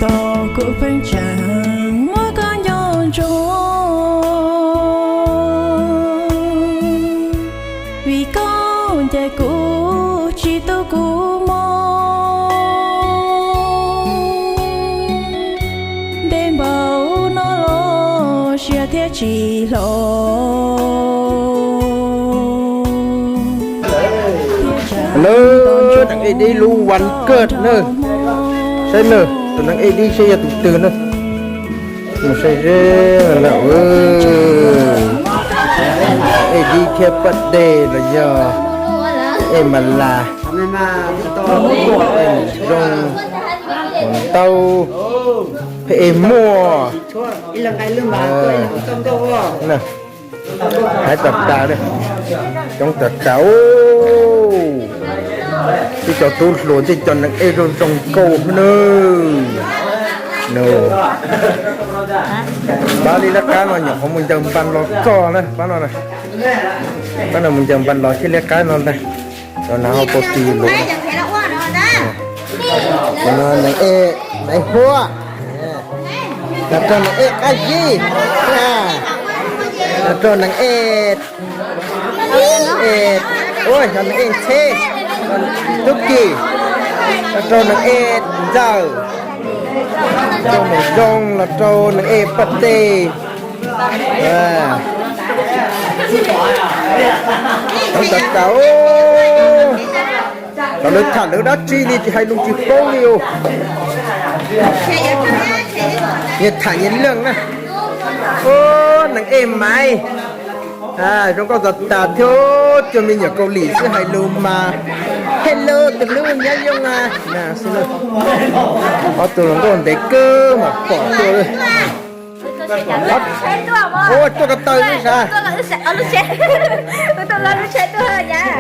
Tos kuv pheej tseem muab koj nco ntsoov, vim koj ncaim kuv tsis tu kuv mob. Ntev npaum no los siab thiab tsis hlob. Lawv neeg ej dib lub vas kawg na. Saib na, tus neeg ej dib saib yog tus twg na. Mus saib ze na, ej dib thiab paj dej los yog ej mas las, ej zoo, mus ntau, pheej ej muaj. Hais tas tas, coob tas tas. Tej cov tub hluas, tej cov neeg ej zoo zoo nkauj na. Pab li lab qab no nyuam qhuav mus ncaws npas los txog na, pab no, pab no mus ncaws npas los thiaj li qab no ntag. Cov nav hauv paus tis luv no, neeg ej, neeg huab, los rau neeg ej qab zib, los rau neeg ej, ej, ua yog neeg ej ntxheb, tub kis, los rau neeg ej ntxawm, rau maum zoo, los rau neeg ej paj tej. Coob tas tas. Cov lawv tham lawv dab tsi li tsis hais lus tsis paub li os. Nyias tham nyias leej na. Ua neeg ej Maiv, zoo nkauj tas tas thiab, cuag me nyuam Kaus Lim xwb hais lus mas. Hello, tus hlub nyob zoo a. Ob tug hluas nkauj ntev kawg mas pom tuaj. Ua tuaj ko taw lub sav.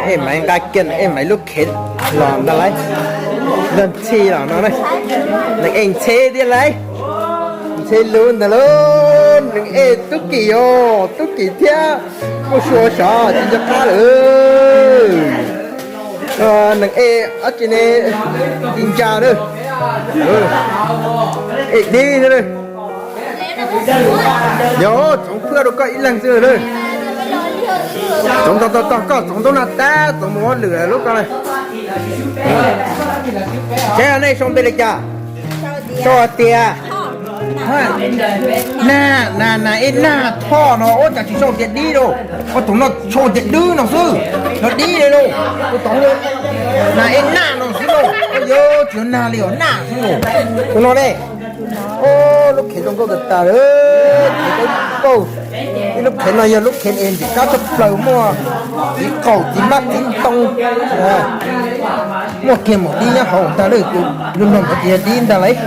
Ej Maiv nqa kiag neeg ej Maiv lub khev los ntag lauj. Ntxhi los no, neeg ej ntxheb thiab lauj. Ntxheb lub ntag lauj, neeg ej tub kis os, tub kis thiab kuj sua sav tsis nco qab lawm. Neeg ej dab tsi ne, ti ntsa na. Ej dib na. Yog txoov phwj rau koj ib leeg xwb na. Txoov tog tog tog koj txoov ntaub nag tab txoov mus ua lwm lub ko na. Saib nej sau npe li cas? Sau hais tias Nag, Nag, Nag Ej Nag Thoj no, ua cas tsis sau tias Dib lauj? Ua thaum no sau tias Dwb no xwb, no Dib li lauj. Ua thaum Nag Ej Nag no xwb lauj, yog tsis yog Nag li os, Nag xwb lauj. Tus no ne, lub khev zoo nkauj tas tas lawm, khev zoo nkauj. Ib lub khev no yog lub khev es ntxim qab tshaj plaws, muaj txiv qaum txiv mab txiv ntoo, muaj kiag maum dib nyob hauv ntag lauj, lub no ntawd ces yog dib ntag lauj.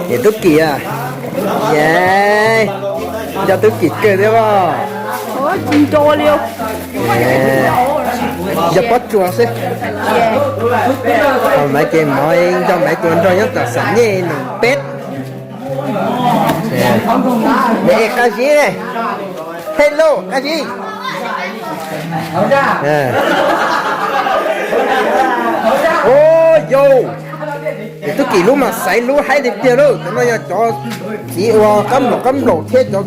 Ces tub kis a, nco tub kis kawg thiab os. Nco pob tsuas xwb. Maiv ces mov nco Maiv tus nraug nyob tom xam nyej num peb. Nws es Qab Zib ne. Hello Qab Zib. Ua yau, tub kis lub mas xaiv lub haib tiag tiag lauj. Cov no yog cov txiv uas qab nplaum qab nplaum thiab cov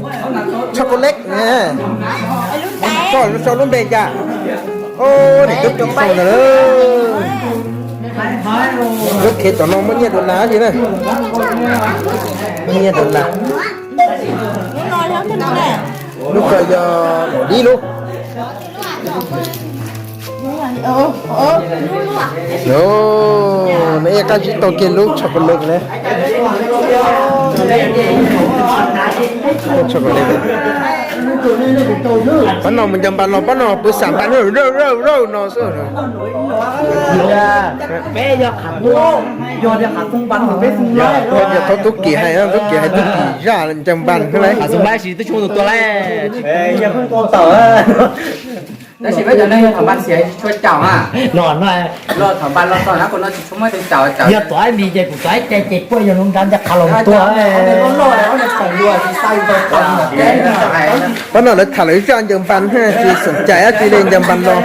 chocolate ne. Koj sau lub npe cas? Niam tub kis sau ntawd lauj. Lub khev tom no muaj nyiaj dollar li na. Muaj nyiaj dollar. Lub ko yog maum dib lub. Nws ej Qab Zib tau kiag lub chocolate ne. Pab no mus ncaws npas los pab no pw xam npas zawj zawj zawj no xwb. Yog thaum tub kis hais, tub kis hais tub kis zaj ncaws npas xwb lauj. Tab sis peb cov neeg yog thaum npas xiav tsis tshua caum a. Los thaum npas los txog na, kuv no tsis tshua muaj tus caum. Yog tom ib mpis ces kuv tom ib ce ces puab yog lub nrab ncaj qha los tua. Pab no lawv tham lawv zaj ncaws npas, tsis xom cai dab tsi li, ncaws npas los.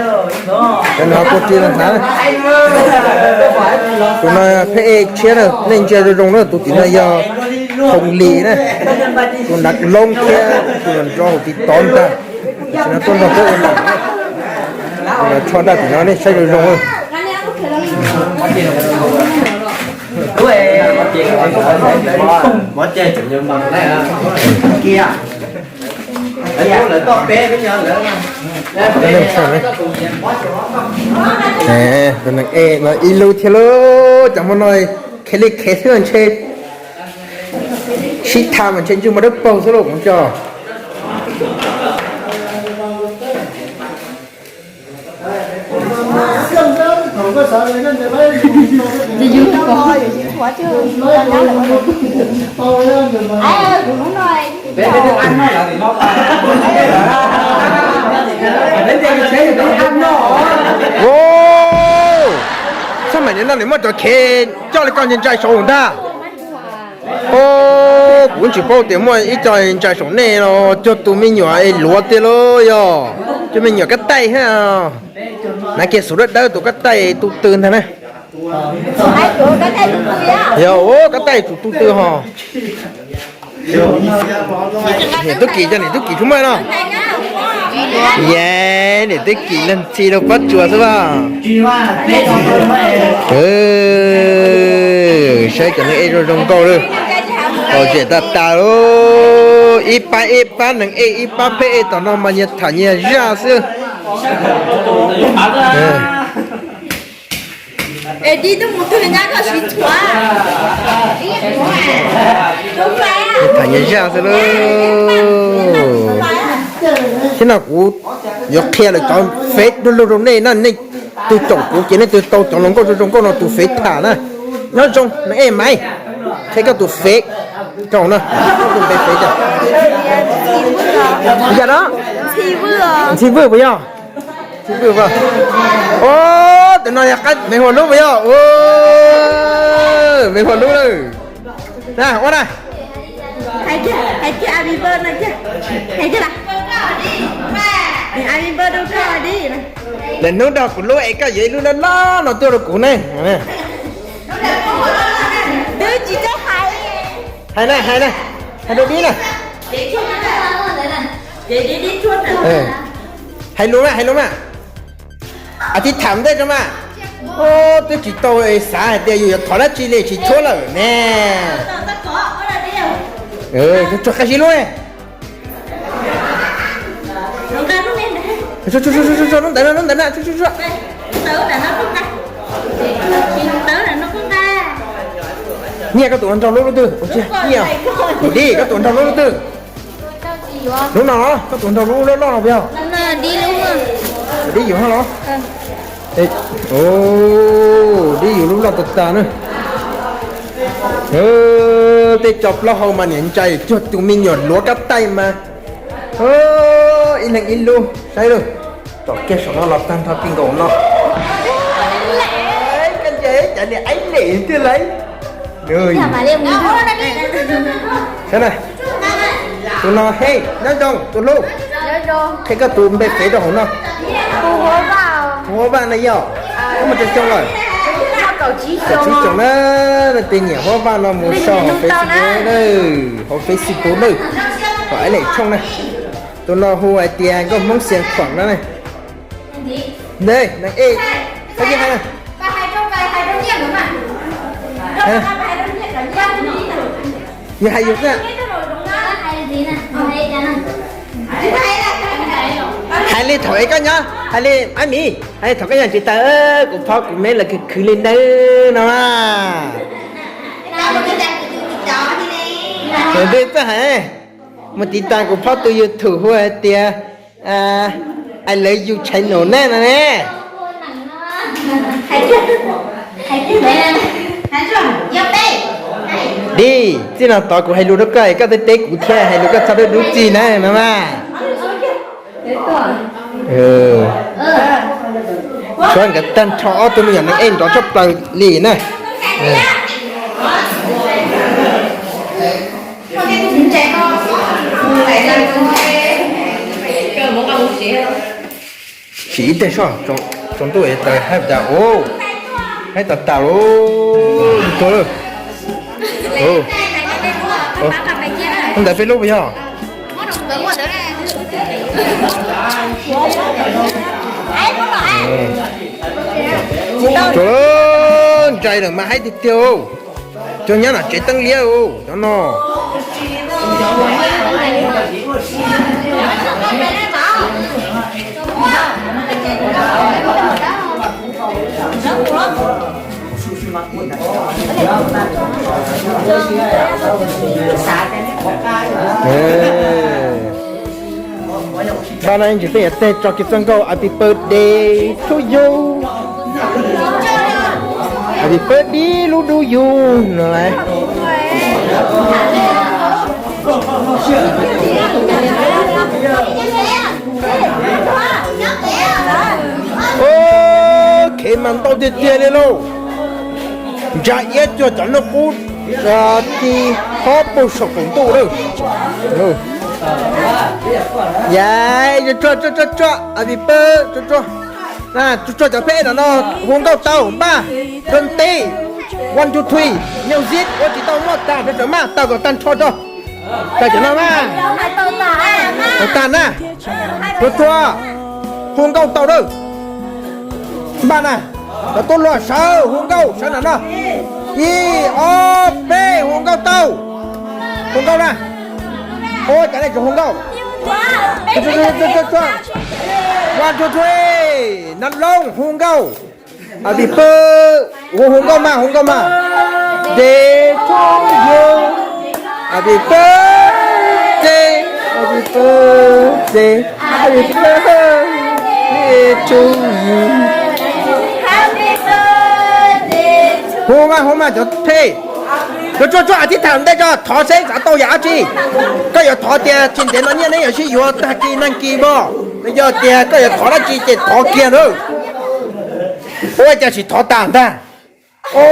Cov no kuj tsis los hnav. Tus no pheb ej tshiab na, nej ntsia zoo zoo na, tus tim no yog Thoo Lis na, tus nrav loob thiab tus nrov hauv tiv tov ntag. Tam sim no tuaj nrog peb ua lam, tsho daj tim no nej saib zoo zoo. Tus neeg ej no ib lub thiab lauj, cov Hmoob no khev li khev xwb ntshe sib tham mas ntshe ntsej muag dawb paug xwb lauj kuv cov. Ua, txhob mam li no nws muaj cov khev coj li koj ntshai saum ntag. Kuv tsis paub tias muaj ib co ntshai saum nej los cuag tus me nyuam es luav tiag lauj yog. Cov me nyuam kab taij thiab. Hnav kiag xub dawb dawb tus kab taij tu tw ntag na. Yog ua kab taij tsum tu tw ho. Niam tub Kim, cov niam tub Kim tub muaj no. Yes, niam tub Kim leej txhi rau pob tsuas xwb as. Saib cov neeg ej zoo zoo nkauj lawm. Hauv zem tag tas lawm, ib pab ib pab neeg ej, ib pab pheb ej tom no mas nyias tham nyias zaj xwb. Tham nyias zaj xwb lauj. Thiab no kuv yuav qhia lawv cov fev du lug rau nej na, nej tus caum kuv ces nej tus tau cov hluas nkauj zoo zoo nkauj no tus fev tham na. Nyob zoo neeg ej Maiv, qhia koj tus fev rau no. Koj tus npe fev cas? Yog no, Ntxhi Vwj puas yog? Ntxhi Vwj puas? Ub, tus no yog qab me hua lub puas yog? Me hua lub lawm. Na ua na. Lwm hnub nrog kuv lub es koj yuav ib lub loj loj no tuaj rau kuv ne. Hais na, hais na, hais rau dib na. Hais lus mas, hais lus mas. As, tib tham ntej rau mas. Twb tsis tau xav hais tias yus yuav thov dab tsi li tsis tshuav lawm ne. Tsuag qab zib lub. Lub ntawd, lub ntawd na, nyiaj koj tus nrog lub lub twg? Ua tsiaj, nyiaj. Kuv dib, koj tus nrog lub lub twg? Lub no, koj tus nrog lub loj loj no puas yog? Dib yus ho los? Dib yus lub loj tas tas na. Tej tso plaub hau mas niam ntshai cuag tus me nyuam luav kab taij mas. Ib leeg ib lub saib lawm. Tsom kiag saum no los tag nrho ti nkaus no. Koj ntsia cov niag aib lem tiag lauj. Saib na, tus no he, nyob zoo tus hlub. Qhia koj tus npe fev rau hauv no. Tus Huab Vaj no yog, koj muaj tsawg xyoo lawm? Kaum tsib xyoo na, tej niam Huab Vaj no mus sau hauv Facebook, hauv Facebook na, hauv aib lem tshooj na. Tus no hu hais tias nkauj Hmoob Xias Khuam no ne. Nte, neeg ej, koj cia hais na. Yog hais yus xwb. Hais li thaum es koj nyob, hais li ab mi, hais li thaum koj nyob tsis tawm, kuv phob kuv meb lawv khwv khwv li ntawd no. Tus twg txawj hais, mus tiv tas kuv phob tus YouTube hu hais tias I love you channel ne no ne. Dib, txij no tod kuv hais lus rau koj es koj twb teb kuv thiab, hais lus koj txhob dub dub txig na no mas. Tshuav nkawd tag nrho ob tug me nyuam neeg ej nrov tshaj plaws li na. Tsis ib teg soj, tsaus ntuj es tawm haib tas ub, haib tas tas lauj, tuag lawm. Ntawd Facebook puas yog? Tsuas ntsais lawm mas haib tiag tiag. Cov nyab no tsev teeb liab cov no. Npaj no ntsis peb yuav teg tso kiag txoj nkauj Happy birthday to you, Happy birthday lub dub yug no lauj. Khev mas ntau tiag tiag li lauj. Ntsa iab cuag cov noj qub ti hob puag saum qaum ntuj lawm. Ya, tsuag tsuag tsuag tsuag, Happy birthday, tsuag tsuag. Tsuag tsuag cov pheb no no, hu nkauj tau npaj, rau nti, one two three, music ua tsis tau muaj tag, sawv maj tau kom tag nrho tso. Tau cov no mas, tau tag na. Tsuag tsuag, hu nkauj tau lawm. Npaj na, cov tub hluas sawv hu nkauj sawv no no. Ib ob peb, hu nkauj tau. Hu nkauj na. Ua cas nej tsis hu nkauj? One two three, Nas Loob hu nkauj. Happy birthday, hu nkauj mas, hu nkauj mas. Day to you, happy birthday, happy birthday, happy birthday to you. Hu mas, hu mas cov phej. Yuav tsuag tsuag a tib tham ntej tso, thov seb xav tau yam dab tsi. Koj yuav thov tias tsis ntev no nyiaj neb yuav sib yuav tag kis nag kis npog, yog tias koj yuav thov dab tsi ces thov kiag na. Ua cas tsis thov tas ntag. Ua,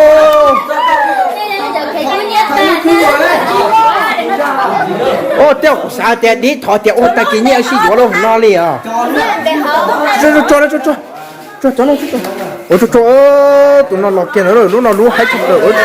tej zaum kuv xav tias dib thov tias ua tag kis nyiaj sib yuav lawm no li os. Tsuag tsuag, ua tsuag tsuag, tus no los kiag ntawd, lub no lub haib tshaj plaws.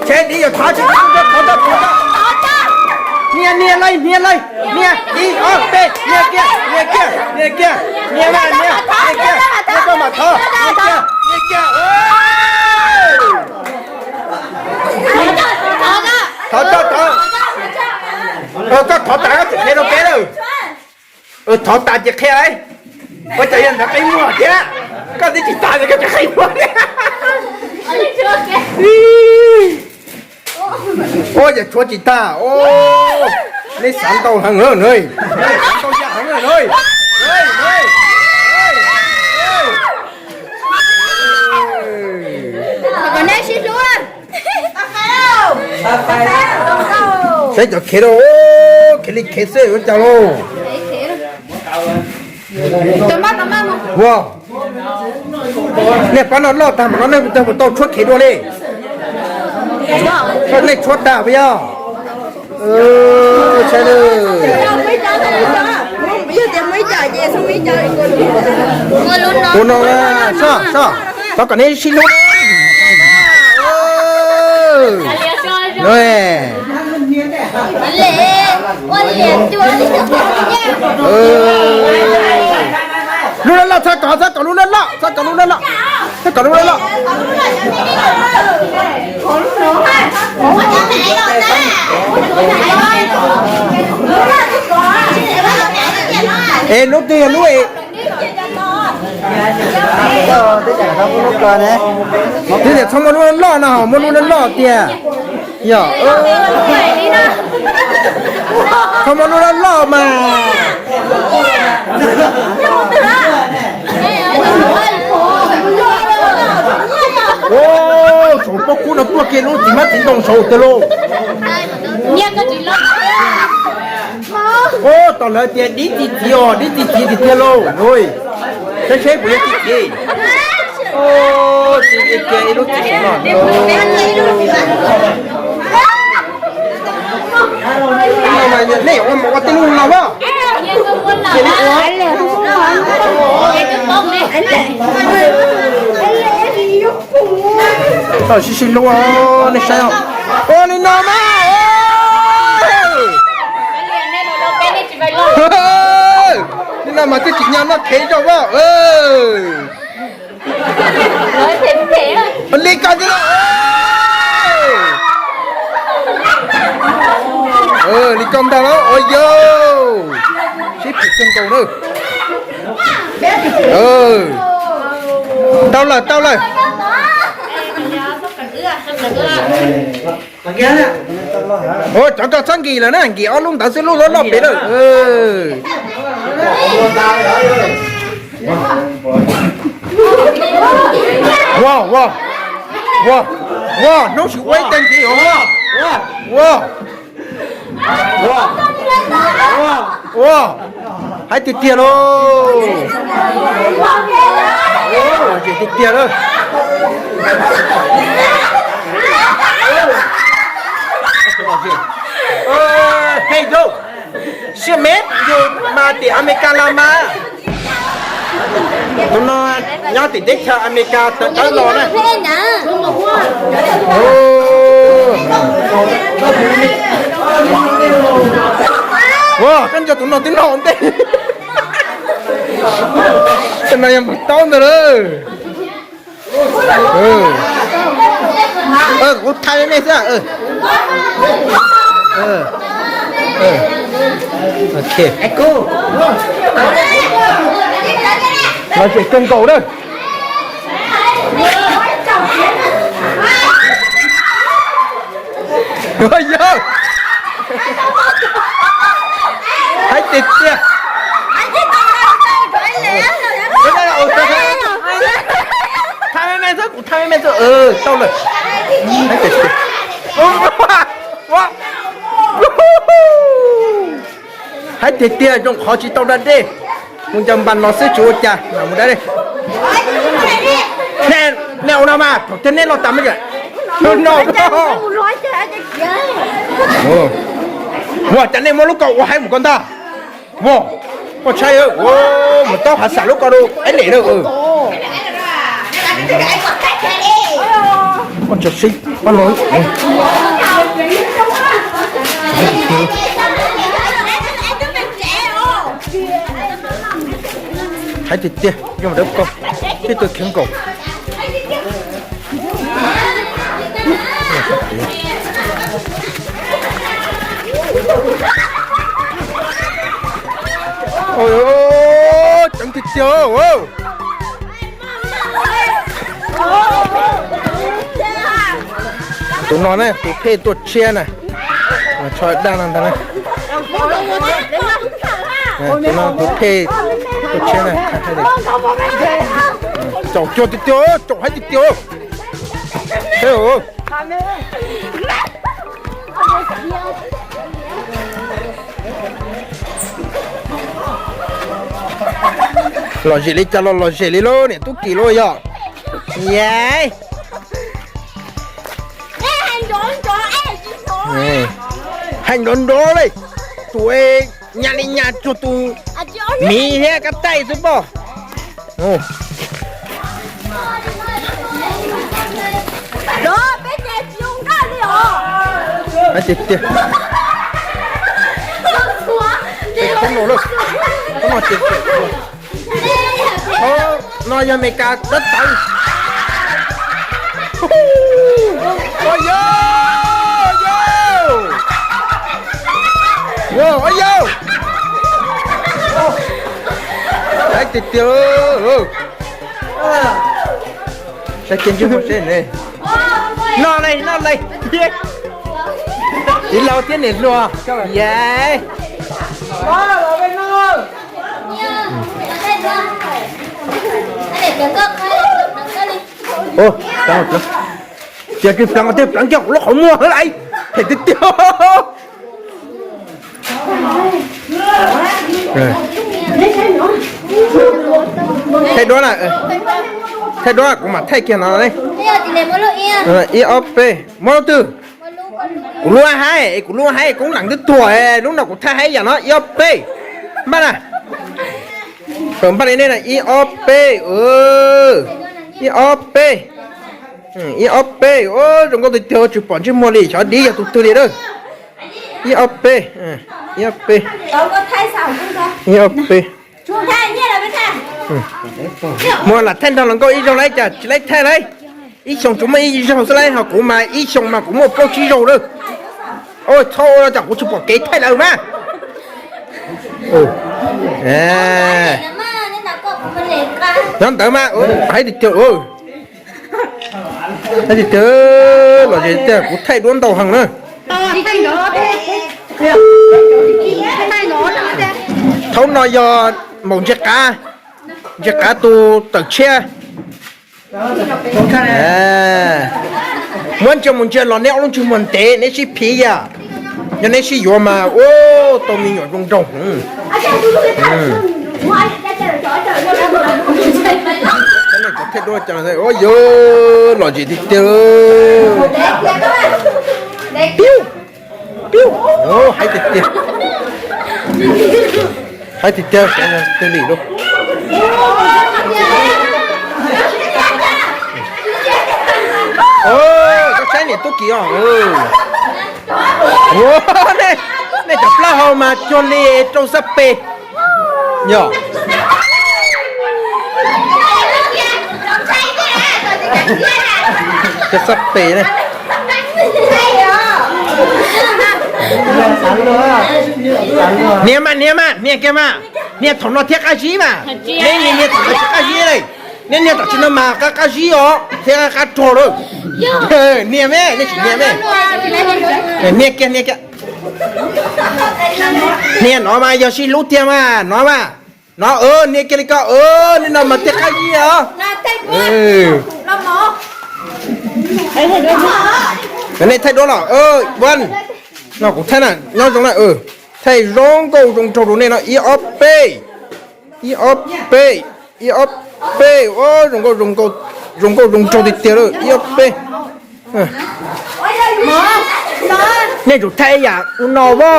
Seb dib yuav thov tsis thov, thov tau, thov tau. Hnia, hnia lawm, hnia lawm, hnia, ib ob peb, hnia kiag, hnia kiag, hnia kiag, hnia mas, hnia, hnia kiag, hnia koj mam thov, hnia kiag, hnia kiag. Thov, thov, thov. Koj thov tas koj tsis qhia rau peb lawm. Thov tas ces qhia. Ua cas yog ntawd qhia muag thiab? Koj twb tsis tas ces koj tsis qhia muag thiab. Ua cas tshuav tsis tag. Neb xav ntau heev lawm na. Neb xav ntau yam heev lawm na. Saib cov khev rau, khev li khev xwb ua cas lauj. Ua, nej pab no loj tag mas no nej puas tau tshuab khev dua li? Nej tshuab tag puas yog? Saib, ua no, soj, soj, thov kom neb sib hlub. Lub loj loj, txhob kov, txhob kov lub loj loj, txhob kov lub loj loj, txhob kov lub loj loj. Es lub twg yog lub es? Twb tias txhob muaj lub loj loj no, muaj lub loj loj tiag. Yog, txhob muaj lub loj loj mas. Ua, saum pob kub no tuaj kiag lub txiv hmab txiv ntoo saud tiag lauj. Ua, tom lawv tias dib txi txiv os, dib txi txiv tiag tiag lauj. Saib seb puas yog txiv txiv. Txiv kiag ib lub txiv saum no. Nej ua mas ua tej lub no mas. Tau sib sib hlub nej saib os. Ua li no mas. Li no mas twb tsis nyob noj khev zoj as. Li ko ntag los. Li ko ntag los ua yau. Sib phim kawg nkaus na. Tau lawm, tau lawm. Ua, cov ko txhob nkim lawm na, nkim ob lub ntawd xwb, lub loj loj pem lawm. Ua, ua, ua, ua, hnub sis ua ib tag nkim os. Ua, ua, ua, hais tiag tiag lauj. Tiag tiag lauj. Hey yo, sia me, yus mas tim Amelikas los mas. Tus no nyob tim teb chaws Amelikas tawv tawv los na. Ua, koj nco tus no twb no ua ntej. Tus no yog mus taub ntawd lawm. Kuv thaij nej xwb. Lom zem kawg nkaus na. Yog, hais tiag tiag. Thaij me me xwb, kuv thaij me me xwb, tau lawm. Hais tiag tiag, zoo qhov tsis tau da dej. Mus ncaws npas no xwb tsis ua cas, mus da dej. Nej ua no mas, thaum twg nej los tas me. Ua cas nej muab lub ko ua haib mus ko ntag. Ua, koj tshaib, mus taub hav xam lub ko rau ib lem na. Koj tso sib pab no. Hais tiag tiag, zoo dawb paug, tib tug kheev nkaus. Ceev tiag tiag. Tus no ne, tus phej tuaj tshiab na. Tsho daj no ntag na. Tus no tus phej tuaj tshiab na. Caum cuag tiag tiag, caum haib tiag tiag. Lom zem li cas los lom zem li lauj, niam tub Kim lauj yog. Yais. Hais nrov nrov li, tus nyas li nyas tsuag tus miv thiab kab taij xwb pob. Tiag tiag. Thaum no, thaum no ces, no yog Amelikas dawb tawv. Ua yau, yau, ua yau. Haib tiag tiag. Saib kiag ntsej muag seb ne. Noj li, noj li. Txiv laus thiab niam hluas. Yais. Tias kis pleev tiag, pleev kiag kuv lub qhov muag lawm, phem tiag tiag. Thaij duab na, thaij duab kuv mam thaij kiag no ne. Ib ob peb, muab lub twg? Kuv lub hais, kuv lub hais koob leem twb tuag, lub no kuv thaij hais yam no ib ob peb. Npaj na. Npaj li nej na, ib ob peb. Ib ob peb. Ib ob peb. Zoo nkauj tiag tiag, tsis pom ntsej muag li, xyov dib yog tus twg li lawm. Ib ob peb. Ib ob peb. Ib ob peb. Muaj lam thaij nrog hluas nkauj ib zaug lawm cas tsis laib thaij lawm. Ib xyoo tsuas muaj ib zaug xwb lawm, ho kuv mas ib xyoo mas kuv muaj plaub tsib zaug lawm. Txhob ua li cas kuv tsis pom kev thaij lawm mas. Nyob ntawd mas, hais tiag tiag, hais tiag tiag, lom zem tiag, kuv thaij duab ntau heev na. Thaum no yog maum ntsia qav, ntsia qav tus tawm tshiab. Muab ntsia mus ntsia los neb ob lub ntsej muag ntev, neb sib phiv yam. Yog neb sib yuav mas ua tau me nyuam zoo nraug. Ua yuav lom zem tiag tiag. Piu, piu, hais tiag tiag, hais tiag tiag, twg li lub. Koj saib niam tub kis os. Nej cov plaub hau mas cuag li rau xab pes. Yog cov xab pes ne. Nias mas, nias mas, nias kiag mas. Nias thaum no thiaj qab zib mas. Neb nias, nias thaum no thiaj qab zib li. Neb nias tam sim no mas qab qab zib os, thiab qab qab rog lawm. Nias me, nej sim nias me. Nias kiag, nias kiag. Nias no mas yog sib hlub tiag mas no mas. No, nias kiag li ko, nej no mas thiaj qab zib os. Nej thaij duab los, no kuv thaij na, nyob zoo na. Thaij zoo nkauj zoo nraug rau nej no, ib ob peb. Ib ob peb, ib ob peb. Zoo nkauj, zoo nkauj zoo nraug tiag tiag lawm, ib ob peb. Nej tsum thaij yam ua no as.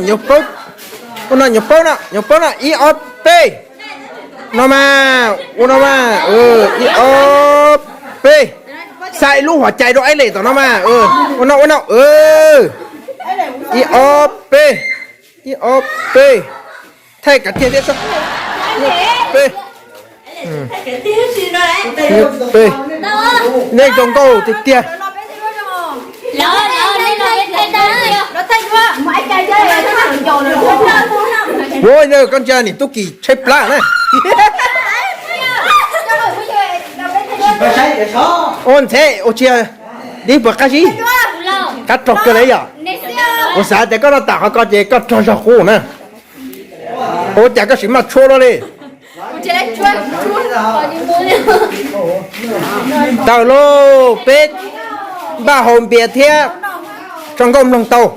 Nyuag paub, ua no nyuag paub na, nyuag paub na, ib ob peb. No mas, ua no mas, ib ob peb. Xa ib lub huam cai rau Aib Lis tom no mas. Ua no, ua no. Ib ob peb, ib ob peb. Thaij kav tiag thiab. Ib ob peb. Ib ob peb. Nej zoo nkauj tiag tiag. Ua, koj ntsia niam tub kis tshaib plab na. Ua ntxhe ua tsia, dib puas qab zib? Qab rog kawg li yom. Kuv xav tias koj noj tam qhov ko ces koj rog zog qub na. Ua cas koj sim maj tshuab luaj li. Tawm lauj, peb npaj haus npias thiab tso nkauj mloog tau.